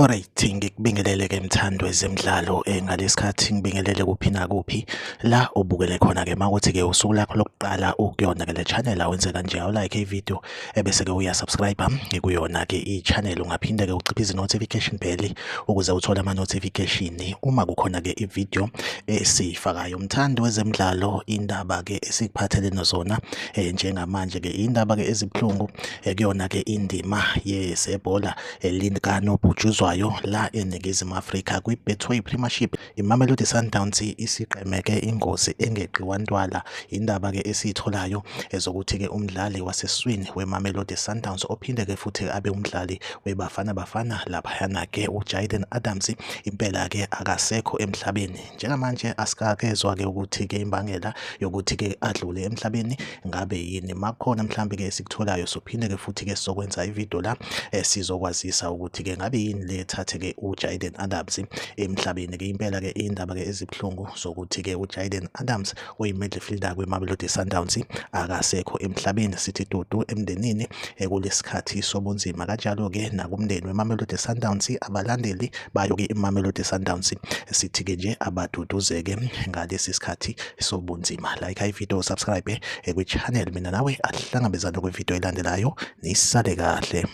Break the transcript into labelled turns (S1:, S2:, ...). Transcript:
S1: Alright, ngikubingelele-ke mthandi wezemidlalo ngalesikhathi ngibingelele kuphi nakuphi la obukele khona-ke makuthi-ke usuku lakho lokuqala ukuyona-ke le channel awenze kanje awulike i-video ebese-ke uyasubscribe kuyona-ke i-channel. Ungaphinde-ke uciphe izi-notification bell ukuze uthole ama-notification uma kukhona-ke i-video esiyifakayo. Mthandi wezemidlalo, indaba-ke esikuphathelene zona njengamanje-ke indaba-ke ezibuhlungu kuyona-ke indima yezebhola likanobhutshuzwayo la eNingizimu Afrika kwiBetway Premiership. IMamelodi Sundowns isigqemeke ingozi engeqiwa ntwala. Indaba-ke esiyitholayo ezokuthi-ke umdlali waseswini weMamelodi Sundowns ophinde-ke futhi abe umdlali weBafana Bafana laphayana-ke uJayden Adams impela-ke akasekho emhlabeni. Njengamanje asikakezwa-ke ukuthi-ke imbangela yokuthi-ke adlule emhlabeni ngabe yini. Makukhona mhlambe-ke esikutholayo sophinde-ke futhi-ke sizokwenza ividiyo la sizokwazisa ukuthi-ke ngabe yini le ethathe-ke uJayden Adams emhlabeni-ke. Impela-ke indaba-ke ezibuhlungu zokuthi-ke uJayden Adams oyi-midfielder kwiMamelodi Sundowns akasekho emhlabeni. Sithi dudu emndenini kulesikhathi sobunzima, kanjalo-ke nakumndeni weMamelodi Sundowns, abalandeli bayo-ke iMamelodi Sundowns sithi-ke nje abaduduzeke ngalesi sikhathi sobunzima. Like ividiyo, subscribe kwi-channel, mina nawe ahlangabezane kwividiyo elandelayo. Nisale kahle.